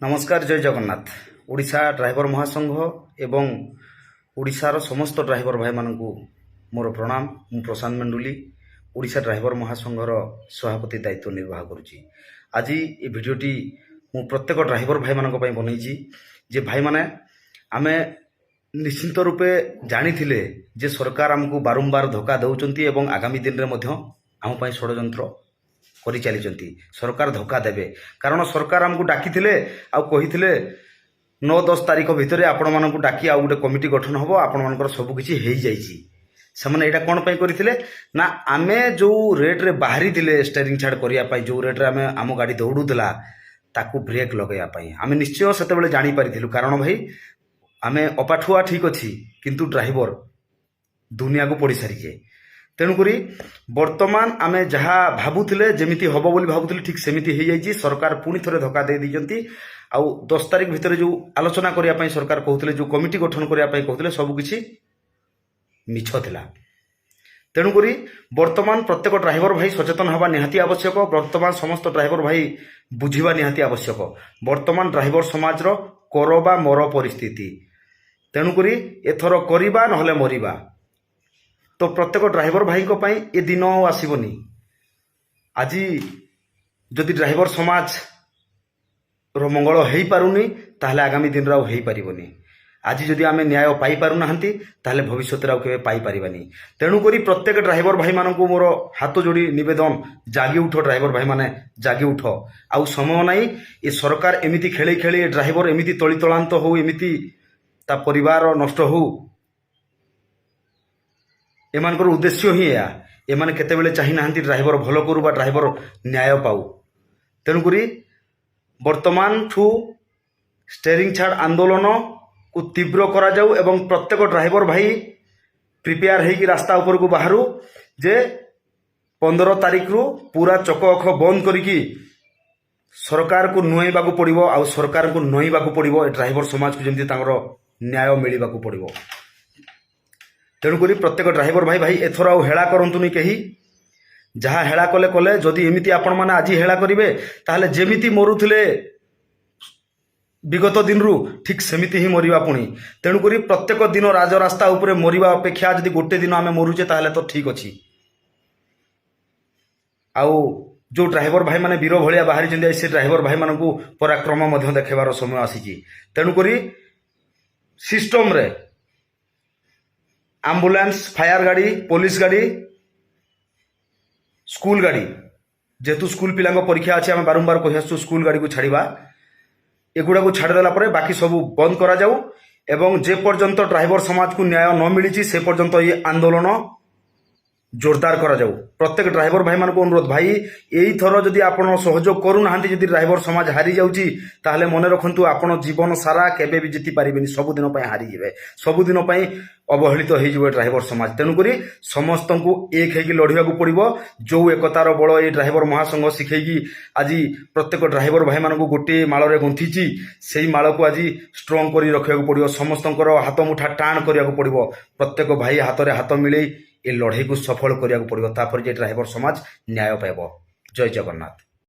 ନମସ୍କାର, ଜୟ ଜଗନ୍ନାଥ। ଓଡ଼ିଶା ଡ୍ରାଇଭର ମହାସଂଘ ଏବଂ ଓଡ଼ିଶାର ସମସ୍ତ ଡ୍ରାଇଭର ଭାଇମାନଙ୍କୁ ମୋର ପ୍ରଣାମ। ମୁଁ ପ୍ରଶାନ୍ତ ମେଣ୍ଡୁଲି, ଓଡ଼ିଶା ଡ୍ରାଇଭର ମହାସଂଘର ସଭାପତି ଦାୟିତ୍ୱ ନିର୍ବାହ କରୁଛି। ଆଜି ଏ ଭିଡ଼ିଓଟି ମୁଁ ପ୍ରତ୍ୟେକ ଡ୍ରାଇଭର ଭାଇମାନଙ୍କ ପାଇଁ ବନେଇଛି ଯେ ଭାଇମାନେ, ଆମେ ନିଶ୍ଚିନ୍ତ ରୂପେ ଜାଣିଥିଲେ ଯେ ସରକାର ଆମକୁ ବାରମ୍ବାର ଧୋକା ଦେଉଛନ୍ତି ଏବଂ ଆଗାମୀ ଦିନରେ ମଧ୍ୟ ଆମ ପାଇଁ ଷଡ଼ଯନ୍ତ୍ର କରିଚାଲିଛନ୍ତି। ସରକାର ଧୋକା ଦେବେ, କାରଣ ସରକାର ଆମକୁ ଡାକିଥିଲେ ଆଉ କହିଥିଲେ 9-10 ତାରିଖ ଭିତରେ ଆପଣମାନଙ୍କୁ ଡାକି ଆଉ ଗୋଟେ କମିଟି ଗଠନ ହେବ, ଆପଣମାନଙ୍କର ସବୁକିଛି ହେଇଯାଇଛି। ସେମାନେ ଏଇଟା କ'ଣ ପାଇଁ କରିଥିଲେ ନା, ଆମେ ଯେଉଁ ରେଟ୍ରେ ବାହାରିଥିଲେ ଷ୍ଟେରିଂ ଛାଡ଼ କରିବା ପାଇଁ, ଯେଉଁ ରେଟ୍ରେ ଆମେ ଆମ ଗାଡ଼ି ଦୌଡ଼ୁଥିଲା, ତାକୁ ବ୍ରେକ୍ ଲଗାଇବା ପାଇଁ। ଆମେ ନିଶ୍ଚୟ ସେତେବେଳେ ଜାଣିପାରିଥିଲୁ, କାରଣ ଭାଇ, ଆମେ ଅପାଠୁଆ ଠିକ୍ ଅଛି, କିନ୍ତୁ ଡ୍ରାଇଭର ଦୁନିଆକୁ ପଡ଼ି ସାରିଛେ। ତେଣୁକରି ବର୍ତ୍ତମାନ ଆମେ ଯାହା ଭାବୁଥିଲେ, ଯେମିତି ହେବ ବୋଲି ଭାବୁଥିଲେ, ଠିକ୍ ସେମିତି ହେଇଯାଇଛି। ସରକାର ପୁଣି ଥରେ ଧୋକା ଦେଇ ଦେଇଛନ୍ତି। ଆଉ 10 ତାରିଖ ଭିତରେ ଯେଉଁ ଆଲୋଚନା କରିବା ପାଇଁ ସରକାର କହୁଥିଲେ, ଯେଉଁ କମିଟି ଗଠନ କରିବା ପାଇଁ କହୁଥିଲେ, ସବୁକିଛି ମିଛ ଥିଲା। ତେଣୁକରି ବର୍ତ୍ତମାନ ପ୍ରତ୍ୟେକ ଡ୍ରାଇଭର ଭାଇ ସଚେତନ ହେବା ନିହାତି ଆବଶ୍ୟକ। ବର୍ତ୍ତମାନ ସମସ୍ତ ଡ୍ରାଇଭର ଭାଇ ବୁଝିବା ନିହାତି ଆବଶ୍ୟକ। ବର୍ତ୍ତମାନ ଡ୍ରାଇଭର ସମାଜର କର ବା ମର ପରିସ୍ଥିତି। ତେଣୁକରି ଏଥର କରିବା, ନହେଲେ ମରିବା। ତ ପ୍ରତ୍ୟେକ ଡ୍ରାଇଭର ଭାଇଙ୍କ ପାଇଁ ଏ ଦିନ ଆଉ ଆସିବନି। ଆଜି ଯଦି ଡ୍ରାଇଭର ସମାଜର ମଙ୍ଗଳ ହେଇପାରୁନି, ତାହେଲେ ଆଗାମୀ ଦିନରେ ଆଉ ହେଇପାରିବନି। ଆଜି ଯଦି ଆମେ ନ୍ୟାୟ ପାଇପାରୁନାହାନ୍ତି, ତାହେଲେ ଭବିଷ୍ୟତରେ ଆଉ କେବେ ପାଇପାରିବାନି। ତେଣୁକରି ପ୍ରତ୍ୟେକ ଡ୍ରାଇଭର ଭାଇମାନଙ୍କୁ ମୋର ହାତ ଯୋଡ଼ି ନିବେଦନ, ଜାଗି ଉଠ ଡ୍ରାଇଭର ଭାଇମାନେ, ଜାଗି ଉଠ। ଆଉ ସମୟ ନାହିଁ। ଏ ସରକାର ଏମିତି ଖେଳି ଖେଳି ଏ ଡ୍ରାଇଭର ଏମିତି ତଳିତଳାନ୍ତ ହଉ, ଏମିତି ତା ପରିବାର ନଷ୍ଟ ହଉ, ଏମାନଙ୍କର ଉଦ୍ଦେଶ୍ୟ ହିଁ ଏହା। ଏମାନେ କେତେବେଳେ ଚାହିଁନାହାନ୍ତି ଡ୍ରାଇଭର ଭଲ କରୁ ବା ଡ୍ରାଇଭର ନ୍ୟାୟ ପାଉ। ତେଣୁକରି ବର୍ତ୍ତମାନଠୁ ଷ୍ଟେରିଂ ଛାଡ଼ ଆନ୍ଦୋଳନକୁ ତୀବ୍ର କରାଯାଉ ଏବଂ ପ୍ରତ୍ୟେକ ଡ୍ରାଇଭର ଭାଇ ପ୍ରିପେୟାର ହେଇକି ରାସ୍ତା ଉପରକୁ ବାହାରୁ ଯେ 15 ତାରିଖରୁ ପୁରା ଚକ ଅଖ ବନ୍ଦ କରିକି ସରକାରକୁ ନୁଆଇବାକୁ ପଡ଼ିବ ଆଉ ସରକାରଙ୍କୁ ନଇଁବାକୁ ପଡ଼ିବ। ଏ ଡ୍ରାଇଭର ସମାଜକୁ ଯେମିତି ତାଙ୍କର ନ୍ୟାୟ ମିଳିବାକୁ ପଡ଼ିବ। ତେଣୁକରି ପ୍ରତ୍ୟେକ ଡ୍ରାଇଭର ଭାଇ, ଭାଇ, ଏଥର ଆଉ ହେଳା କରନ୍ତୁନି କେହି। ଯାହା ହେଳା କଲେ କଲେ, ଯଦି ଏମିତି ଆପଣମାନେ ଆଜି ହେଳା କରିବେ, ତାହେଲେ ଯେମିତି ମରୁଥିଲେ ବିଗତ ଦିନରୁ, ଠିକ୍ ସେମିତି ହିଁ ମରିବା ପୁଣି। ତେଣୁକରି ପ୍ରତ୍ୟେକ ଦିନ ରାଜରାସ୍ତା ଉପରେ ମରିବା ଅପେକ୍ଷା ଯଦି ଗୋଟେ ଦିନ ଆମେ ମରୁଛେ, ତାହେଲେ ତ ଠିକ୍ ଅଛି। ଆଉ ଯେଉଁ ଡ୍ରାଇଭର ଭାଇମାନେ ବୀର ଭଳିଆ ବାହାରିଛନ୍ତି, ସେ ଡ୍ରାଇଭର ଭାଇମାନଙ୍କୁ ପରାକ୍ରମ ମଧ୍ୟ ଦେଖାଇବାର ସମୟ ଆସିଛି। ତେଣୁକରି ସିଷ୍ଟମରେ ଆମ୍ବୁଲାନ୍ସ, ଫାୟାର ଗାଡ଼ି, ପୋଲିସ ଗାଡ଼ି, ସ୍କୁଲ ଗାଡ଼ି, ଯେହେତୁ ସ୍କୁଲ ପିଲାଙ୍କ ପରୀକ୍ଷା ଅଛି, ଆମେ ବାରମ୍ବାର କହି ଆସୁଛୁ ସ୍କୁଲ ଗାଡ଼ିକୁ ଛାଡ଼ିବା, ଏଗୁଡ଼ାକୁ ଛାଡ଼ିଦେଲା ପରେ ବାକି ସବୁ ବନ୍ଦ କରାଯାଉ ଏବଂ ଯେ ପର୍ଯ୍ୟନ୍ତ ଡ୍ରାଇଭର ସମାଜକୁ ନ୍ୟାୟ ନ ମିଳିଛି, ସେ ପର୍ଯ୍ୟନ୍ତ ଏହି ଆନ୍ଦୋଳନ ଜୋରଦାର କରାଯାଉ। ପ୍ରତ୍ୟେକ ଡ୍ରାଇଭର ଭାଇମାନଙ୍କୁ ଅନୁରୋଧ, ଭାଇ, ଏଇଥର ଯଦି ଆପଣ ସହଯୋଗ କରୁନାହାନ୍ତି, ଯଦି ଡ୍ରାଇଭର ସମାଜ ହାରି ଯାଉଛି, ତାହେଲେ ମନେ ରଖନ୍ତୁ, ଆପଣ ଜୀବନ ସାରା କେବେ ବି ଜିତି ପାରିବେନି। ସବୁଦିନ ପାଇଁ ହାରିଯିବେ, ସବୁଦିନ ପାଇଁ ଅବହେଳିତ ହେଇଯିବ ଏ ଡ୍ରାଇଭର ସମାଜ। ତେଣୁକରି ସମସ୍ତଙ୍କୁ ଏକ ହେଇକି ଲଢ଼ିବାକୁ ପଡ଼ିବ। ଯେଉଁ ଏକତାର ବଳ ଏଇ ଡ୍ରାଇଭର ମହାସଂଘ ଶିଖେଇକି ଆଜି ପ୍ରତ୍ୟେକ ଡ୍ରାଇଭର ଭାଇମାନଙ୍କୁ ଗୋଟିଏ ମାଳରେ ଗୁନ୍ଥିଛି, ସେଇ ମାଳକୁ ଆଜି ଷ୍ଟ୍ରଙ୍ଗ କରି ରଖିବାକୁ ପଡ଼ିବ। ସମସ୍ତଙ୍କର ହାତ ମୁଠା ଟାଣ କରିବାକୁ ପଡ଼ିବ। ପ୍ରତ୍ୟେକ ଭାଇ ହାତରେ ହାତ ମିଳେଇ ଏ ଲଢ଼େଇକୁ ସଫଳ କରିବାକୁ ପଡ଼ିବ। ତାପରେ ଯେ ଡ୍ରାଇଭର ସମାଜ ନ୍ୟାୟ ପାଇବ। ଜୟ ଜଗନ୍ନାଥ।